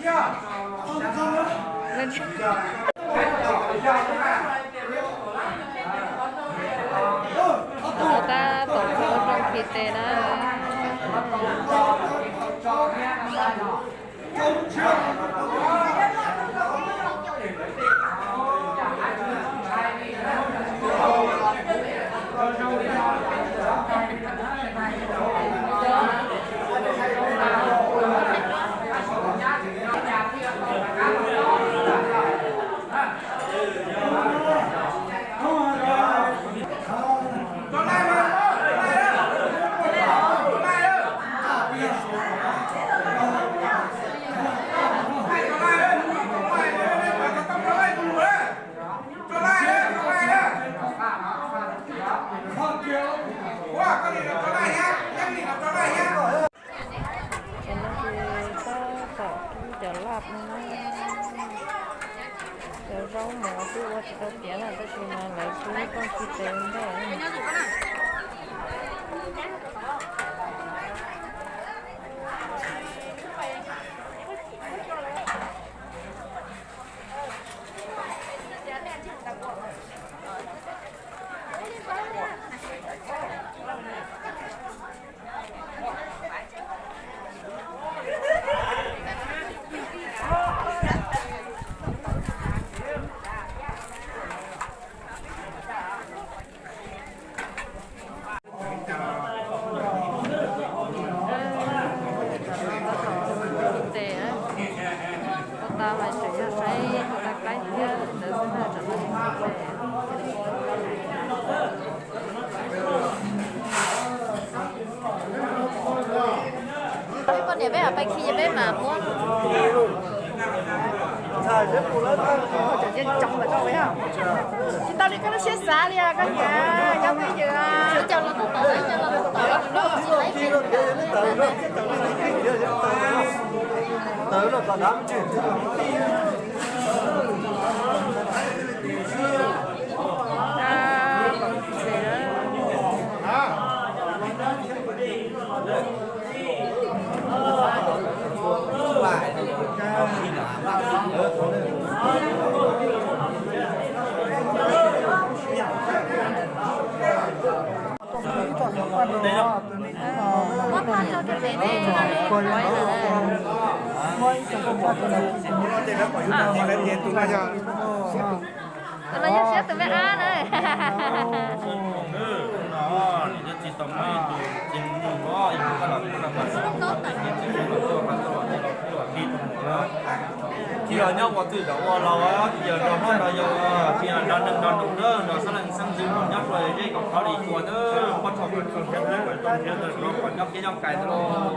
Tab tom ua rooj khi tes na. Ces no ces tab tom kib cov laj no na, cov zaub mov twb ua tsis tau tiav na, tab sis mas lawv kib rooj khi tes ntej. Tes, ua tas mas tseem yog saib ua tas qaib thiab ntawd xwb na, tseem poj niam peb pais khi peb mam muab. Tsis tau li koj lub siab xav li os koj niam, nyob twj ywm. Tus no yog siab tus me ab na. Tsis los nyob ua twj zaum ua laus, tsis yog nrog hlob nrog yau, tsis yog nrog neeg nrog noog, nrog xeeb leej xeeb ntxwv, nyob rau zej kom qhov li kua na, pob txha kua txha nrhiav, nrhiav ntawm rau kom nyob kiab nyob kais ntawd lauj.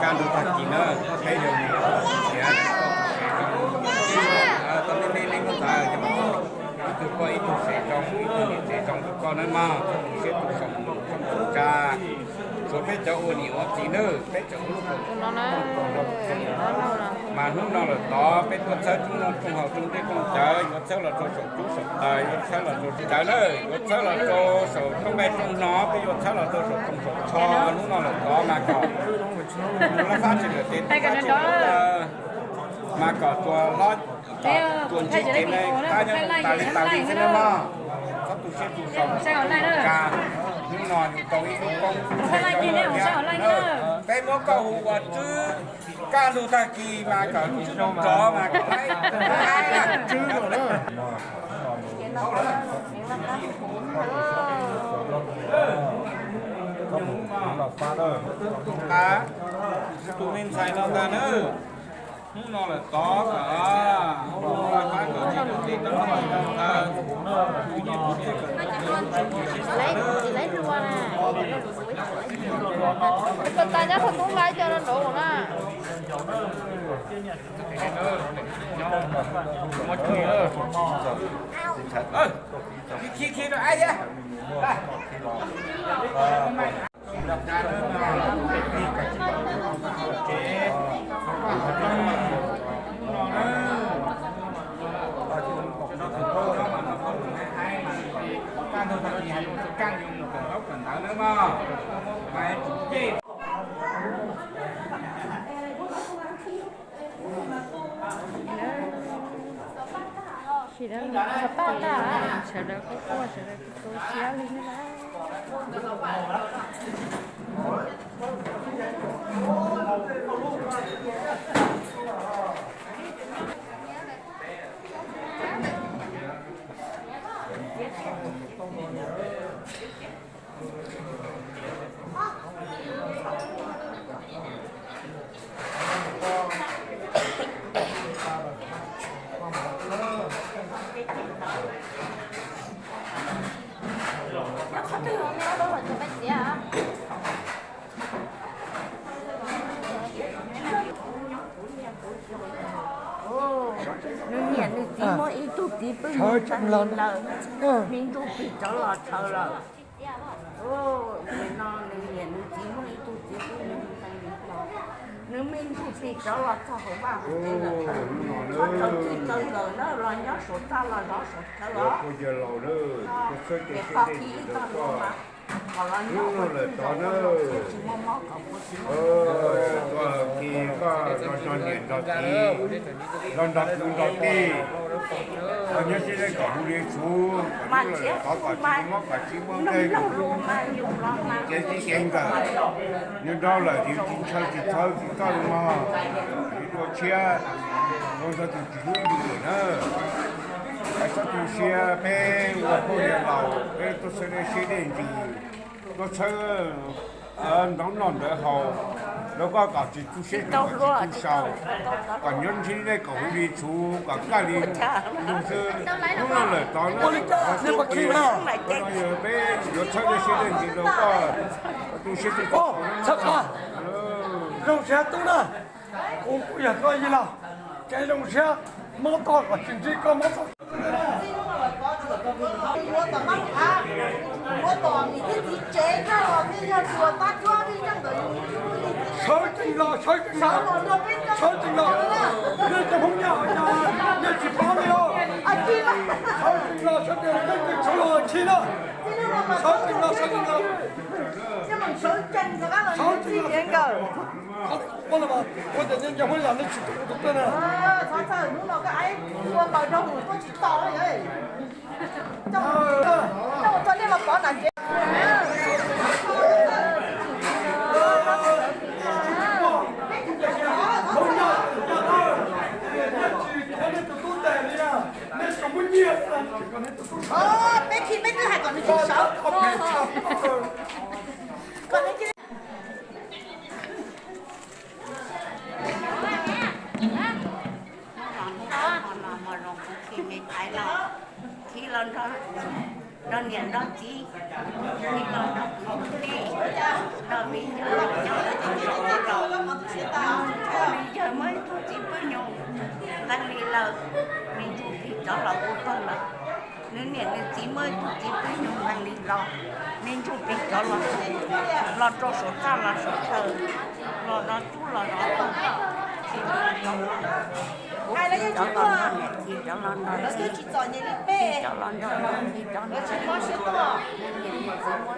Kaj ntug tag kis na, peb yog mus tau nej nej muab txav, ib tug koj ib tug tsev zoo, ib tug niam tsev zoo rau koj nawb mog, txhob tu siab tu zoo, txhob tu tsa. Tsuav peb cov ua niam ua txiv nawb, peb tseem ua lub koom mas hnub no lawm tod peb tuaj txhawb rooj noj rooj haus rooj dej rooj cawv, yuav txhawb los rau saum cub saum taws, yuav txhawb los rau cawv na, yuav txhawb los rau saum rooj nqaij rooj hno, peb yuav txhawb los rau saum tooj saum tsho. Hnub no lawm tod mas kom tus lab fab tsis lawm tes, tus fab tsis lawm taw, mas kom tsuas hlob, tsuas ntsib kev tab nyob tas li tas li xwb nawb mog. Txhob tu siab tu zoo, tsa. Hnub no yus tau ib lub koob thiab, peb muab koj hu ua Tswb. Kaj ntug tag kis mas kom tus Tswb rov mas kom laib. Tus me ntxhais no ntag na. Hnub no lawm tod, tas nyob qhov tub laib cov no nraud na. Sawv daws, sawv daws kuj quaj, sawv daws kuj tu siab li na. Nws niam nws txiv muaj ib tug txiv pw nws tag li lawm, me ntsuj plig rov los txhaws lawm. Nim no nws niam nws txiv muaj ib tug txiv pw nws tag li lawm, nws me ntsuj plig rov los txog hauv vaj hauv tsev lawm. Txhob tsaws txij tsaws nkawm na, los nyob saum txaj los zov saum chaw os. Niam pog khi ib tog los mas kom los nyob ua tsis tau ua los thiab tsis muaj mob kom ua tsis muaj mob. Koj los nrog niam nrog txiv, los nrog kwv nrog tij, los nyob sib dej kom hu li txhuv, kom nyob lawm tod kom tsis muaj mob kom tsis muaj nqe, kev txij kev nkawm. Nyob nraud lawm tsis ntshaw tsis txhawb tsis txawj mog, tsis dua tshiab, ua ntxhais tus tsis hlub yus lawm na. Hais txhob tu siab, peb ua phooj ywg laus peb tuaj txhawb dej siab dej ntsws, tuaj txhawb ntawv noj ntawv haus, rau koj kom tsis tu siab tsis tu sau, kom nyob ntsib dej kom hu li txhuv kom kaj li lug xwb. Hnub no lawm tod na, peb yuav txhawb dej siab dej ntsws rau koj, tu siab tu sau. Zoo siab tub na, kuv kuj yog koj yij laug, ces zoo siab, mob toj kom tsis ntsib koj mob toj. Sawv tsees los, sawv tsees los, sawv tsees los, nej cov Hmoob nyob, nej tsis paub li os. Sawv tsees los, sawv tsees los, nej tsis tshua los khi na. Sawv tsees los, sawv tsees los, sawv tsees los. Ua tias nej cov Hmoob yog nej tsis tus tuaj na. Peb khi peb twb hais kom nws tsis sawv. Hnub no hnub no hmo no hmo zoo kuv khi me ntxhais los, khi los nrog niam nrog txiv, khi los nrog kwv nrog tij, nrog viv ncaus los nyob, me ntxhais muaj ib tug txiv pw nyuj nqeeg li lawm, me ntsuj plig rov los ua pawg lawm. Nws niam nws txiv muaj ib tug txiv pw nyuj nqeeg li los, me ntsuj plig rov los, los rau saum txaj los saum chaw, los zov cub los zov paj, rov los nrog niam txiv, rov los nrog txiv, rov los nrog niam txiv, rov los nrog niam txiv.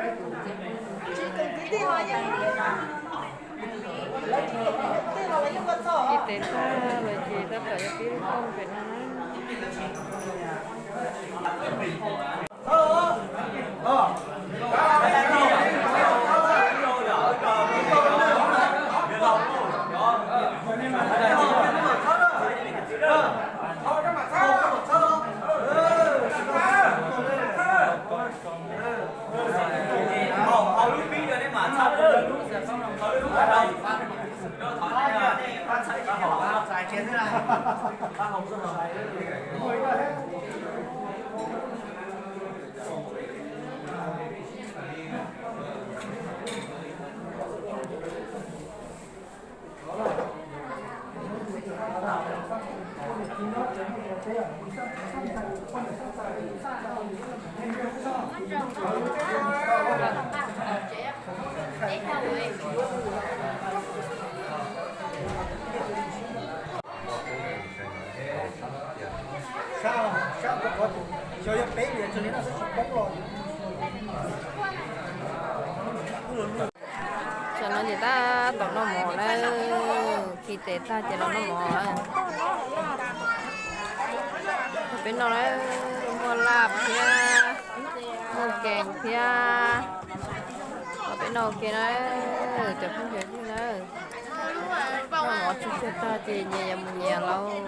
Ib tes tag los ces tab tom yuav pib lub rooj pem no na. Tam no ces tab tom noj mov na, khi tes tag ces los noj mov. Peb noj na, muaj laj thiab, muaj kees thiab. Peb noj ua ke na, cov phooj ywg na. Noj mov tsuag tsuag tag ces nyias yuav mus nyias lawm.